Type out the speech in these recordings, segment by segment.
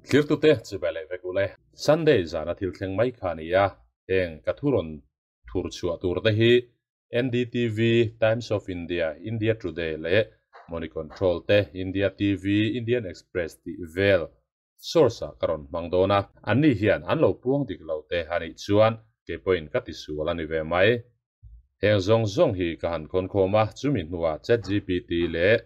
Thlirtute chibai leh vek ule. Sunday zana thil thleng mai kha a ni a, heng ka thu rawn thur chhuah tur te hi NDTV, Times of India, India Today leh Moneycontrol te, India TV, Indian Express tih vel source ah ka rawn hmang dawn a, anni hian an lo puang dik lo te a nih chuan kei pawhin ka tisual a ni ve mai. Heng zawng zawng hi ka han khawnkhawm a, chumi hnuah ChatGPT leh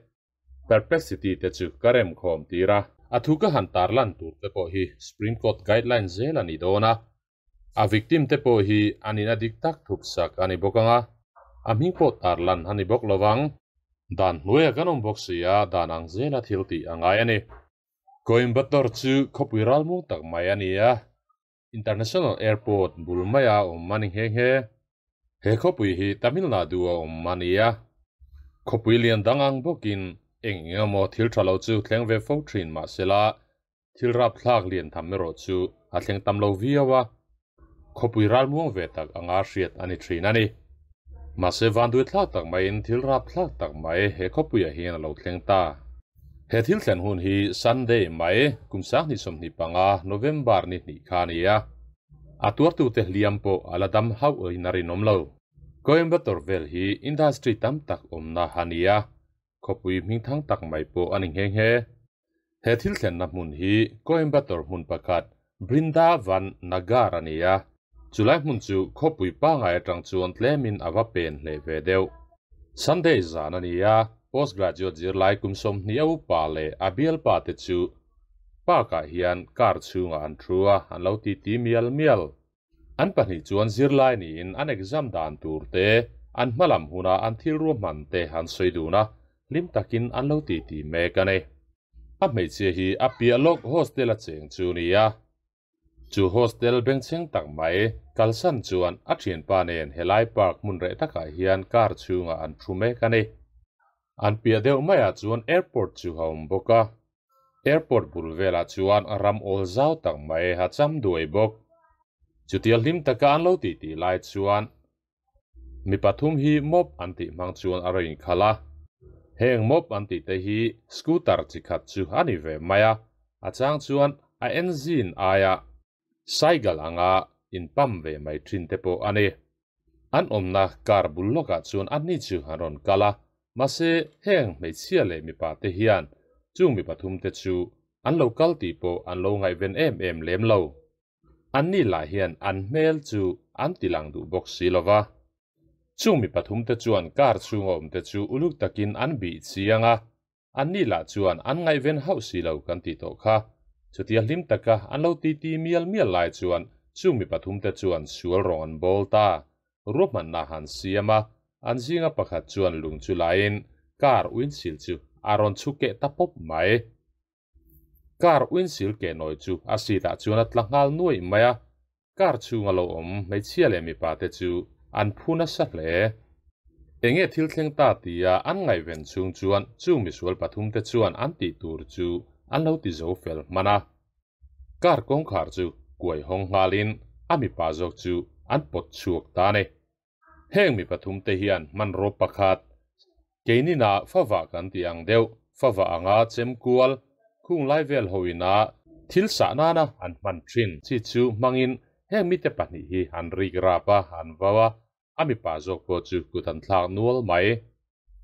Perplexity te chu ka remkhawm tir a. A thu ka han tarlan tur te pawh hi Supreme Court guideline zel a ni dawn a, a victim te pawh hi a nihna dik tak thup sak a ni bawk ang a, a hming pawh tarlan a ni bawk lo vang. Dan hnuaia kan awm bawk si a, dan ang zela thil tih a ngai a ni. Coimbatore chu khawpui ralmuang tak mai a ni a, International Airport bul maia awm a ni nghe nghe. He khawpui hi Tamil Nadu a awm a ni a, khawpui lian dang ang bawkin eng eng emaw thil tha lo chu thleng ve fo thin mahsela thil rapthlak lian tham erawh chu a thleng tam lo viau a, khawpui ralmuang ve tak anga hriat a ni thin a ni. Mahse vanduaithlak tak maiin thil rapthlak tak mai he khawpuiah hian a lo thleng ta. He thil thlen hun hi Sunday mai kum 2025 November ni hnih kha a ni a, a tuartute hliam pawh a la dam hauh in a rinawm lo. Coimbatore vel hi industry tam tak awmna a ni a, khawpui hmingthang tak mai pawh a ni nghe nghe. He thil thlenna hmun hi Coimbatore hmun pakhat Brindavan Nagar a ni a, chulai hmun chu khawpui pangai atang chuan tlemin a va pen hleh ve deuh. Sunday zan a ni a, postgraduate zirlai kum 20 a upa leh a bialpa te chu park-ah hian car chhungah an thu a, an lo titi mial mial. An pahnih chuan zirlai niin an exam dan tur te, an hmalam huna an thil ruahman te an sawi dun a, hlim takin an lo titi mek a ni. A hmeichhia hi a piah lawk hostel a cheng chu ni a. Chu hostel bengchheng tak mai kalsan chuan a thianpa nen helai park hmun reh takah hian car chhungah an thu mek a ni. An piah deuh maiah chuan airport chu a awm bawk a. Airport bul velah chuan ram awl zau tak mai a cham duai bawk. Chutia hlim taka an lo titi lai chuan Mi pathum hi mop an tih hmang chuan a rawn inkhalh a. Heng mop an tih te hi scooter chi khat chu a ni ve mai a, a chang chuan a engine aia cycle anga in pump ve mai thin te pawh a ni. An awmna car bul lawkah chuan anni chu an rawn kal a, mahse heng hmeichhia leh mipa te hian chung mi pathum te chu an lo kal tih pawh an lo ngaihven em em lem lo. Anni lah hian an hmel chu an ti lang duh bawk si lo va. Chung mi pathumte chuan car chhunga awmte chu uluk takin an bih chiang a, anni lah chuan an ngaihven hauh si lo kan tih tawh kha. Chutia hlim taka an lo titi mial mial lai chuan chung mi pathumte chuan sual rawng an bawl ta. Ruahmanna han siam a, an zinga pakhat chuan lung chu laiin car windshield chu a rawn chhu keh ta pawp mai. Car windshield ke nawi chu a seat ah chuan a tla nghal nuaih mai a, car chhunga lo awm hmeichhia leh mipa te chu an phu nasa hle. Enge thil thleng ta tia an ngaihven chhung chuan chung misual pathum te chuan an tih tur chu an lo ti zo fel hman a. Car kawngkhar chu kuai hawng nghalin a mipa zawk chu an pawt chhuak ta a ni. Heng mi pathum te hian hmanraw pakhat, keinina fava kan tih ang deuh, fava anga chem kual, khung lai vel hoina thil sah nana an hman thin chi chu hmangin heng mite pahnih hi an rik rap a, an vau a, a mipa zawk pawh chu kut an thlak nual mai.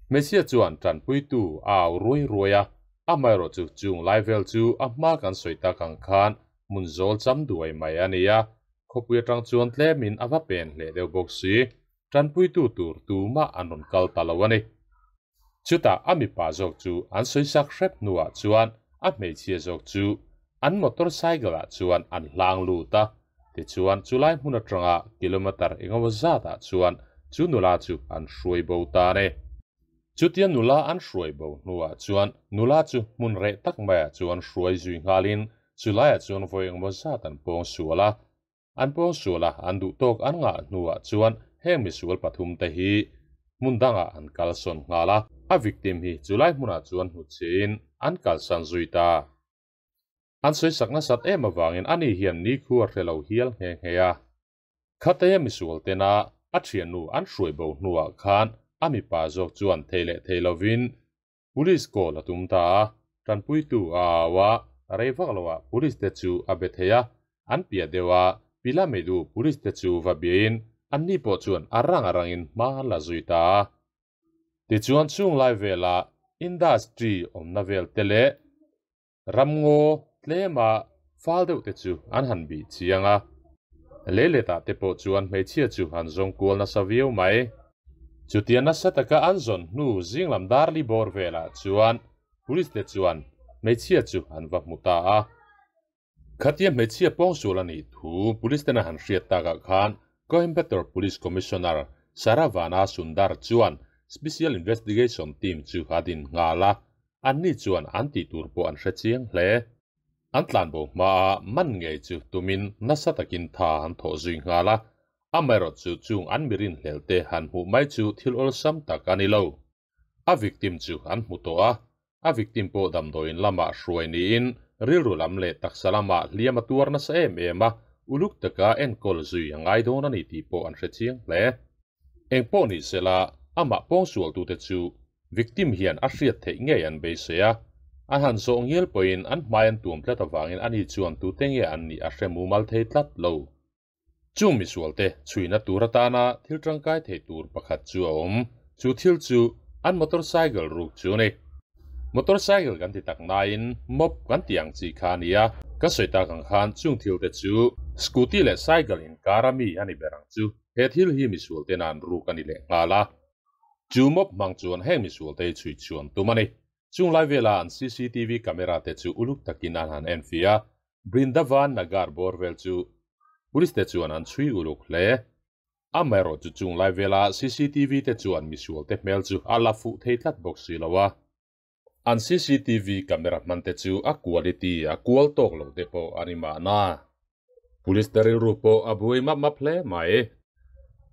Hmeichhia chuan tanpuitu a au ruai ruai a, amaherawhchu chung lai vel chu a hma kan sawi tak ang khan hmun zawl cham duai mai a ni a, khawpui atang chuan tlemin a va pen hleh deuh bawk si, tanpuitu tur tumah an rawn kal ta lo a ni. Chutah a mipa zawk chu an sawi sak hrep hnuah chuan a hmeichhia zawk chu an motor cycle ah chuan an hlang lut a, tichuan chulai hmun atanga kilometre engemaw zatah chuan chu nula chu an hruai bo ta a ni. Chutia nula an hruai bo hnuah chuan nula chu hmun reh tak maiah chuan hruai zui nghalin chulaiah chuan vawi engemaw zat an pawng sual a. An pawng sual a, an duh tawk an ngah hnuah chuan heng misual pathum te hi hmun dangah an kalsawn nghal a. A victim hi chulai hmunah chuan hnutchhiain an kalsan zui ta. An sawi sak nasat em avangin ani hian nikhua hre lo hial nghe nghe a. Khateia misual tena a thiannu an hruai bo hnuah khan a mipa zawk chuan thei leh thei lovin police call a tum ta a, tanpuitu a au a, rei vak loah police te chu a be thei a, an piah deuh a Pilamedu police te chu va biain anni pawh chuan a rang a rangin hma an la zui ta a. Tichuan chung lai vela industry awmna vel te leh ramngaw tlema fal deuh te chu an han bih chiang a. Leiletah te pawh chuan hmeichhia chu an zawng kual nasa viau mai. Chutia nasa taka an zawn hnu zinglam darli bawr velah chuan police te chuan hmeichhia chu an va hmu ta a. Khatia hmeichhia pawngsual a nih thu police ten a han hriat takah khan Coimbatore Police Commissioner Saravana Sundar chuan Special Investigation Team chu a din nghal a, anni chuan an tih tur pawh an hre chiang hle. An tlanbo hmaa man ngei chu tumin nasa takin tha an thawh zui nghal a, amaherawhchu chung an mirin hlel te han hmuh mai chu thil awlsam tak a ni lo. A victim chu an hmu tawh a, a victim pawh damdawiin lamah hruai niin rilru lam leh taksa lamah hliam a tuar nasa em em a, uluk taka enkawl zui a ngai dawn a ni tih pawh an hre chiang hle. Eng pawh ni sela, amah pawngsualtute chu victim hian a hriat theih ngei an beisei a, an han zawh ngial pawhin an hmai an tuam tlat avangin ani chuan tute nge an nih a hre mumal thei tlat lo. Chung misualte chhuina tur atana thil tangkai thei tur pakhat chu a awm. Chu thil chu an motorcycle ruk chu a ni. Motorcycle kan ti tak nain mop kan tih ang chi kha a ni a, ka sawi tak ang khan chung thil te chu scooty leh cycle inkar a mi a ni ber ang chu. He thil hi misualte nan ruk a ni leh nghal a. Chu mop hmang chuan heng misualte hi chhui chhuan tum a ni. Chung lai vela an cctv camera te chu uluk takin an han enfiah a, Brindavan Nagar bawr vel chu Police te chuan an chhui uluk hle. Amaherawh chu chung lai vela cctv te chuan misual te hmel chu a la fuh thei tlat bawk si lo a. An cctv camera hman te chu a quality a kual tawk lo te pawh a ni mahna. Police te rilru pawh a buai map map hle mai.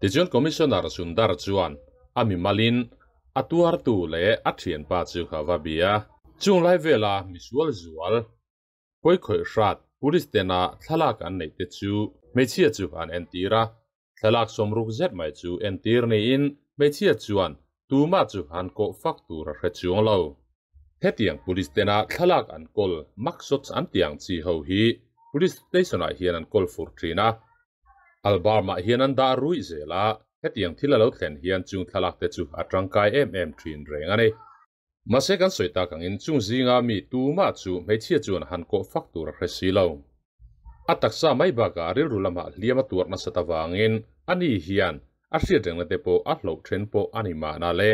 Tichuan Commissioner Sundar chuan a mimalin a tuartu leh a thianpa chu a va bia. Chung lai vela misual zual Pawikhawih hrat Police tena thlalak an neih te chu hmeichhia chu an entir a, thlalak sawmruk zet mai chu entir niin hmeichhia chuan tumah chu an kawh fak tur a hre chuang lo. Hetiang Police tena thlalak an kawl mug shots an tih ang chi ho hi Police Station ah hian an kawl fur thin a, Albarm ah hian an dah ruih zel a, hetiang thil a lo thlen hian chung thlalak te chu a tangkai em em thin reng a ni. Mahse kan sawi tak angin chung zinga mi tumah chu hmeichhia chuan han kawh fak tur a hre si lo. A taksa mai bakah rilru lamah hliam a tuar nasat avangin ani hian a hriat rengna te pawh a hloh then pawh a ni mahna le.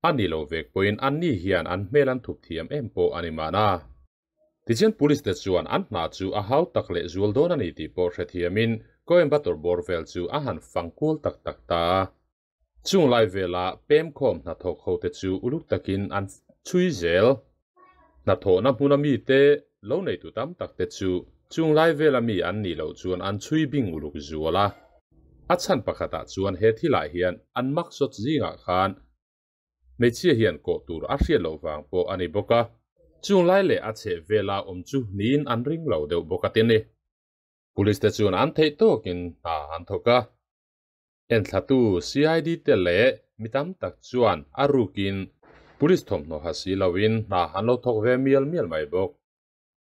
A ni lo vek pawhin anni hian an hmel an thup thiam em pawh a ni mahna. Tichuan police te chuan an hna chu a hau tak leh zual dawn a ni tih pawh hrethiamin Coimbatore bawr vel chu a han fang kual tak tak ta a. Chung lai vela pemkhawm hnathawk hote chu uluk takin an chhui zel. Hnathawhna hmuna mite lo neitu tam takte chu chung lai vela mi an nih loh chuan an chhui bing uluk zual a. A chhan pakhatah chuan he thilah hian an mak zawt zingah khan hmeichhia hian kawh tur a hriat loh vang pawh a ni bawk a. Chung lai leh a chheh vela awm chu niin an ring lo deuh bawk a ti ni. Police te chuan an theih tawkin hna an thawk a. Enthlatu CID te leh mi tam tak chuan a rukin Police thawmhnaw ha si loin hna an lo thawk ve mial mial mai bawk.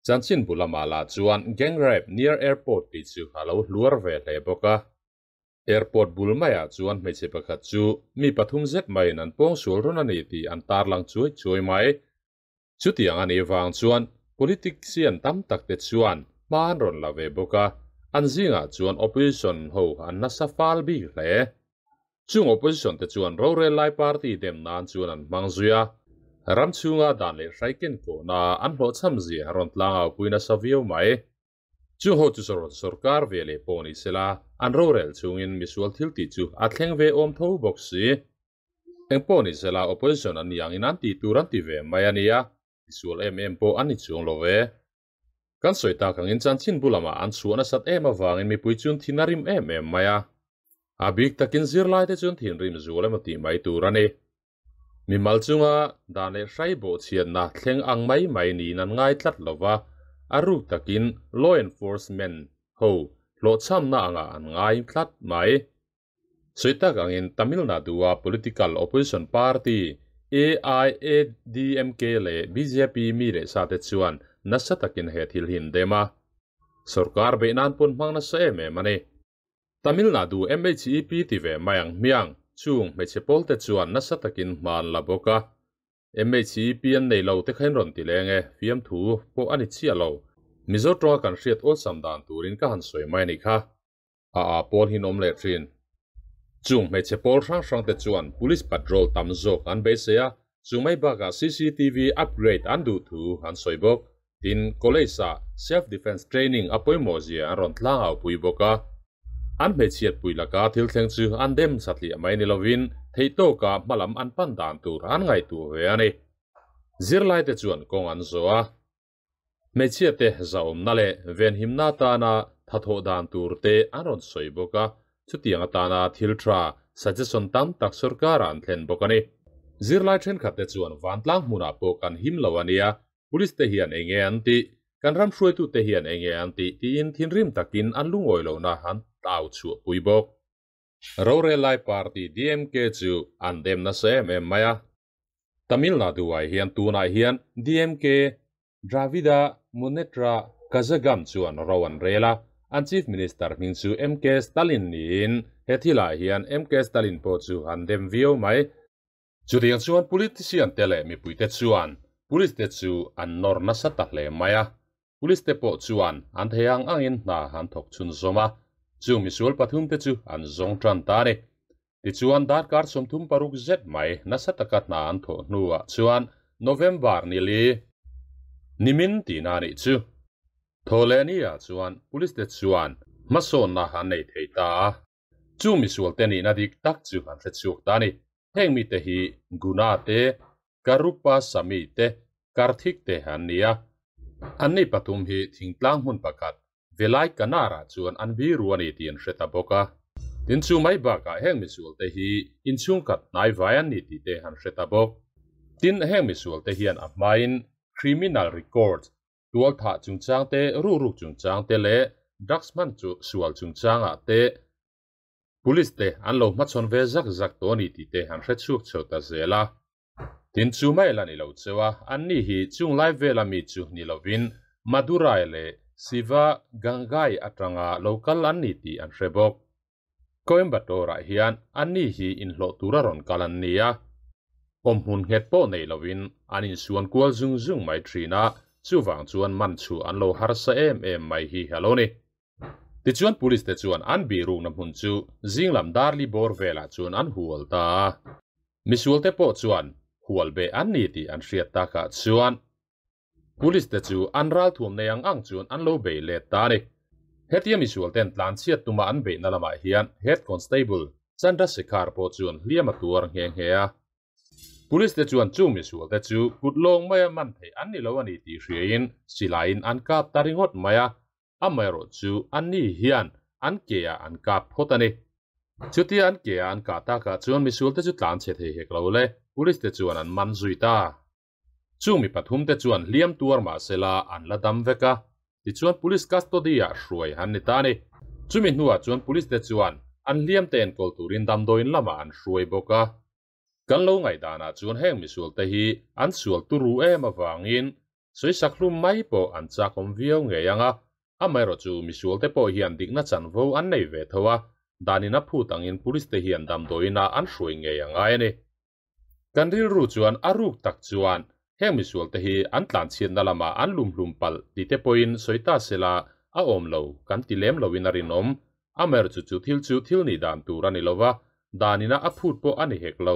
Chanchin bu lamah lah chuan gang rape near airport tih chu a lo hluar ve hle bawk a. Airport bul maiah chuan hmeichhe pakhat chu mi pathum zet maiin an pawngsual rawn a ni tih an tarlang chuai chuai mai. Chutiang a nih vang chuan politician tam tak te chuan hma an rawn la ve bawk a, an zingah chuan opposition ho an nasa fal bik hle. Chung opposition te chuan rorel lai party dem nan chuan an hmang zui a, ram chhunga dan leh hrai ken kawhna an hlawhchham zia rawn tlangau pui nasa viau mai. Chung ho chu rawn sawrkar ve leh pawh ni sela, an rorel chungin misual thil tih chu a thleng ve awm tho bawk si. Eng pawh ni sela opposition an ni angin an tih tur an ti ve mai a nia, tisual em em pawh an ni chuang lo ve. Kan sawi tak angin chanchin bu lamah an chhuah nasat em avangin mipui chuan thin a rim em em mai a. A bik takin zirlaite chuan thinrim zual emaw tih mai tur a ni. Mimal chunga dan leh hrai bawhchhiatna thleng ang mai mai niin an ngai tlat lo va, a ruk takin law enforcement ho hlawhchhamna angah an ngai tlat mai. Sawi tak angin Tamil Nadu-a political opposition party AIADMK leh bjp mi leh sate chuan nasa takin he thil hi an dem a. Sorkar beih nan pawn hmang nasa em em a ni. Tamil Nadu MHEP ti ve mai ang hmiang chung hmeichhe pawl te chuan nasa takin hma an la bawk a. MHEP an nei lo te kha in rawn ti leng e, fiamthu pawh a ni chiah lo. Mizo tawnga kan hriat awlsam dan turin ka han sawi mai a nih kha. A a pawl hi an awm leh thin. Chung hmeichhe pawl hrang hrang te chuan police patrol tam zawk an beisei a, chu mai bakah cctv upgrade an duh thu an sawi bawk. Tin, college ah self defence training a pawimawh zia an rawn tlang au pui bawk a. An hmeichhiat pui laka thil thleng chu an dem satliah mai ni lovin theihtawka hmalam an pan dan tur an ngaihtuah ve a ni. Zirlai te chuan kawng an zawh a. Hmeichhiate zahawmna leh venhimna atana thathawh dan tur te an rawn sawi bawk a, chutiang atana thil tha suggestion tam tak sorkarah an thlen bawk a ni. Zirlai thenkhatte chuan vantlang hmunah pawh kan him lo a nia, police te hian enge an tih, kan ram hruaitute hian enge an tih tiin thinrim takin an lungawi lohna an tau chhuahpui bawk. Rorel lai party DMK chu an dem nasa em em mai a. Tamil Nadu-ah hian tunah hian DMK Dravida Munnetra Kazhagam chuan ro an rel a, an Chief Minister hming chu MK Stalin niin he thilah hian MK Stalin pawh chu an dem viau mai. Chutiang chuan politician te leh mipuite chuan police te chu an nawr nasa ta hle mai a, police te pawh chuan an thei ang angin hna an thawk chhunzawm a, chung misual pathum te chu an zawng tan ta a ni. Tichuan darkar 36 zet mai nasa taka hna an thawh hnuah chuan November ni li nimin tihna a nih chu. Thawhlehni-ah chuan police te chuan hmasawnna an nei thei ta a, chu misual te nihna dik tak chu an hre chhuak ta a ni. Heng mite hi Guna te, Karuppa Sami te, Karthik te an ni a. Anni pathum hi thingtlang hmun pakhat Velai Kanara chuan an biru a ni tih an hre ta bawk a. Tin chu mai bakah heng misualte hi inchhungkhat hnai vai an ni tih te an hre ta bawk. Tin, heng misualte hian a hmain criminal records, tualthah chungchang te, ruruk chungchang te leh drugs hman chu sual chungchangah te police te an lo hmachhawn ve zak zak tawh a ni tih te an hre chhuak chho ta zel a. Tin chu mai la ni lo cheu a, anni hi chung lai vela mi chu ni lovin Madurai leh Siva Gangai atanga lo kal an ni tih an hre bawk. Coimbatore-ah hian anni hi inhlawh tura rawn kal an ni a, awmhmun nghet pawh nei lovin an insuan kual zung zung mai thin a, chuvang chuan man chu an lo harsa em em mai hi a lo ni. Tichuan police te chuan an bihrukna hmun chu zinglam darli bawr velah chuan an hual ta a. Misual te pawh chuan hual beh an ni tih an hriat takah chuan police te chu an ralthuam nei ang ang chuan an lo bei let ta a ni. Hetia misual ten tlanchhiat tuma an beihna lamah hian Head Constable Chandrasekhar pawh chuan hliam a tuar nghe nghe a. Police te chuan chung misual te chu kut lawng maia man theih an ni lo a ni tih hriain silaiin an kap ta ringawt mai a. Amaherawh chu anni hian an ke ah an kap phawt a ni. Chutia an ke ah an kah takah chuan misual te chu tlan chhe thei hek lo le, police te chuan an man zui ta. Chung mi pathum te chuan hliam tuar mah sela an la dam vek a, tichuan police custody ah hruai an ni ta a ni. Chumi hnuah chuan police te chuan an hliam te enkawl turin damdawiin lamah an hruai bawk a. Kan lo ngaihdanah chuan heng misual te hi an sual turu em avangin sawisak hlum mai pawh an chakawm viau ngei ang a, amaherawh chu misual te pawh hian dikna chanvo an nei ve tho a, danin a phut angin police te hian damdawiin ah an hruai ngei a ngai a ni. Kan rilru chuan a ruk tak chuan heng misual te hi an tlanchhiatna lamah an lumhlum palh ti te pawhin sawi ta sela a awm lo kan ti lem loin a rinawm. Amaherawh chu chu thil chu thil nih dan tur a ni lo va, danina a phut pawh a ni hek lo.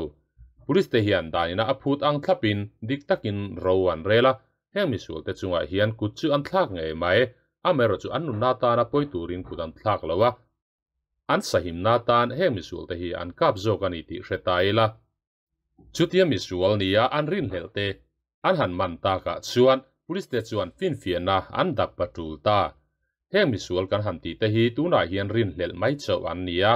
Police te hian danina a phut ang thlapin dik takin ro an rel a, heng misual te chungah hian kut chu an thlak ngei mai. Amaherawh chu an nunna tana pawi turin kut an thlak lo a, an sahimna tan heng misual te hi an kap zawk a ni tih hre ta ila. Chutia misual nia an rinhlelh te an han man takah chuan police te chuan finfiahna an dap pa tul ta. Heng misual kan han tih te hi tunah hian rinhlelh mai chauh an ni a,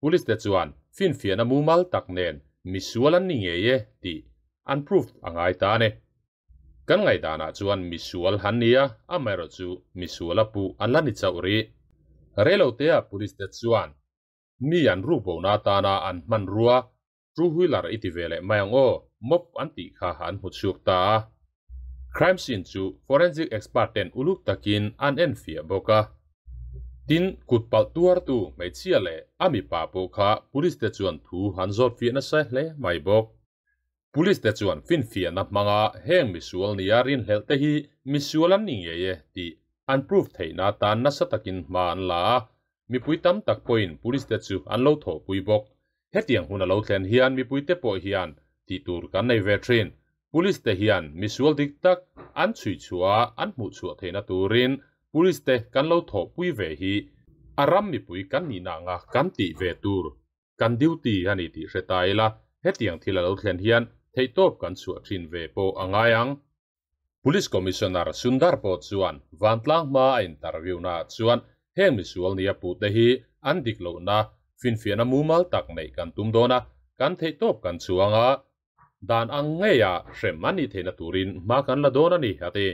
police te chuan finfiahna mumal tak nen misual an ni ngei e tih an proof a ngai ta a ni. Kan ngaihdanah chuan misual han ni a, amaherawh chu misual a puh an la ni chauh rih. Reilotea police te chuan mi an rukbona atana an hmanrua Two wheeler i ti ve leh mai ang aw, mop an tih kha an hmu chhuak ta a. Crime scene chu forensic expert ten uluk takin an enfiah bawk a. Tin, kut palh tuartu hmeichhia leh a mipa pawh kha police te chuan thu an zawt fiah nasa hle mai bawk. Police te chuan finfiahna hmanga heng misual nia rinhlelh te hi misual an ni ngei e tih an proof theihna atan nasa takin hma an la a, mipui tam tak pawhin police te chu an lo thawhpui bawk. Hetiang hun a lo thlen hian mipui te pawh hian tih tur kan nei ve thin. Police te hian misual dik tak an chhui chhuah a an hmuh chhuah theihna turin police te kan lo thawhpui ve hi a ram mipui kan nihna anga kan tih ve tur Kan duty a ni tih hre ta ila, hetiang thil a lo thlen hian theihtawp kan chhuah thin ve pawh a ngai ang. Police Commissioner Sundar pawh chuan vantlang hma a interview naah chuan heng misual nia puhte hi an dik lohna finfiahna mumal tak neih kan tum dawn a, kan theihtawp kan chhuang a, dan ang ngeia hrem an nih theihna turin hma kan la dawn a ni, a ti.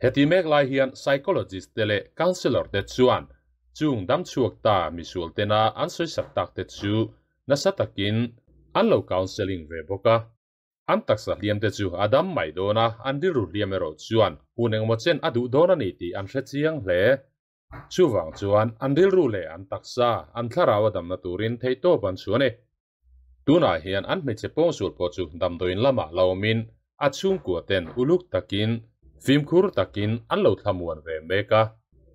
Heti mek lai hian psychologist te leh counsellor te chuan chung damchhuak ta misual tena an sawisak tak te chu nasa takin an lo counselling ve bawk a. An taksa hliam te chu a dam mai dawn a, an rilru hliam erawh chuan hun engemaw chen a duh dawn a ni tih an hre chiang hle. Chuvang chuan an rilru leh an taksa, an thlarau a damna turin theihtawp an chhuah a ni. Tunah hian an hmeichhe pawngsual pawh chu damdawiin lamah la awmin a chhungkua ten uluk takin, fimkhur takin an lo thlamuan ve mek a.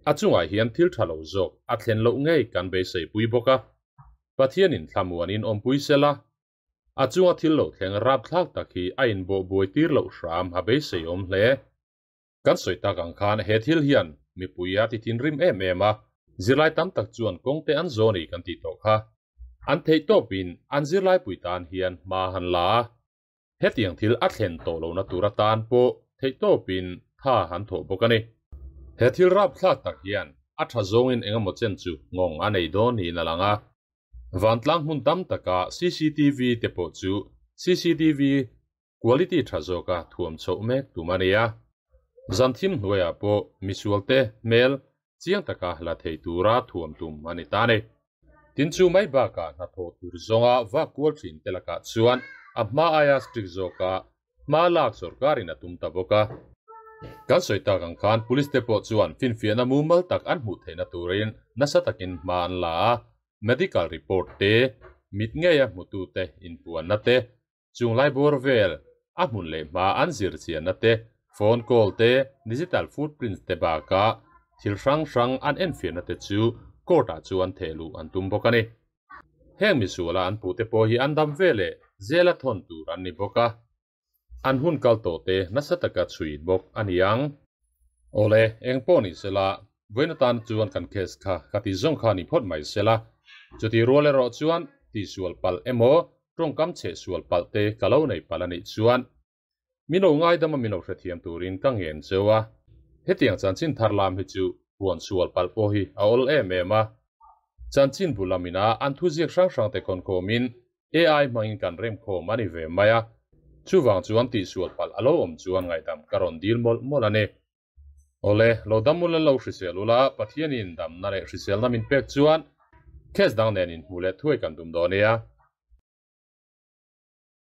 A chungah hian thil tha lo zawk a thlen loh ngei kan beiseipui bawk a. Pathianin thlamuanin awmpui sela, a chunga thil lo thleng rapthlak tak hi a inbawhbuai tir loh hram a beiseiawm hle. Kan sawi tak ang khan he thil hian mipui a ti thinrim em em a, zirlai tam tak chuan kawngte an zawn i kan tih tawh kha. An theih tawpin an zirlaipui tan hian hma han la a, hetiang thil a thlen tawh lohna tur atan pawh theih tawpin tha han thawh bawk a ni. He thil rapthlak tak hian a tha zawngin engemaw chen chu nghawng a nei dawn niin a lang a. Vantlang hmun tam taka cctv te pawh chu cctv Quality tha zawka thuam chhoh mek tum a ni a. Zan thim hnuaiah pawh misualte hmel chiang taka la thei tura thuam tum a ni ta a ni. Tin chu mai bakah hnathawh tur zawnga vak kual thin te lakah chuan a hma aia strict zawka hma lak sorkarin a tum ta bawk a. Kan sawi tak ang khan police te pawh chuan finfiahna mumal tak an hmuh theihna turin nasa takin hma an la a, medical report te, mit ngeia hmutute inpuanna te, Chung lai bawr vel, a hmun leh hma an zir chianna te, phone call te, digital footprints te bakah thil hrang hrang an enfiahna te chu court ah chuan theh luh an tum bawk a ni. Heng misuala an puhte pawh hi an dam ve leh zela thawn tur an ni bawk a, an hun kal tawh te nasa taka chhui bawk a ni ang. Awle, eng pawh ni sela, vawiin atan chuan kan case kha ka ti zawng kha ni phawt mai sela, chuti rual erawh chuan tihsual palh emaw Tawngkam cheh sual palh te ka lo nei palh a nih chuan min lo ngaidam a min lo hrethiam turin ka ngen cheu a. Hetiang chanchin thar lam hi chu huan sual palh pawh hi a awl em em a. Chanchin bu lamin a an thuziak hrang hrang te khawnkhawmin AI hmangin kan remkhawm a ni ve mai a. Chuvang chuan tihsual palh a lo awm chuan ngaihdam ka rawn dil mawlh mawlh a ni. Awle, lo dam ula lo hrisel ula, Pathianin damna leh hriselna min pek chuan case dang nen inhmuh leh thuai kan tum dawn nia.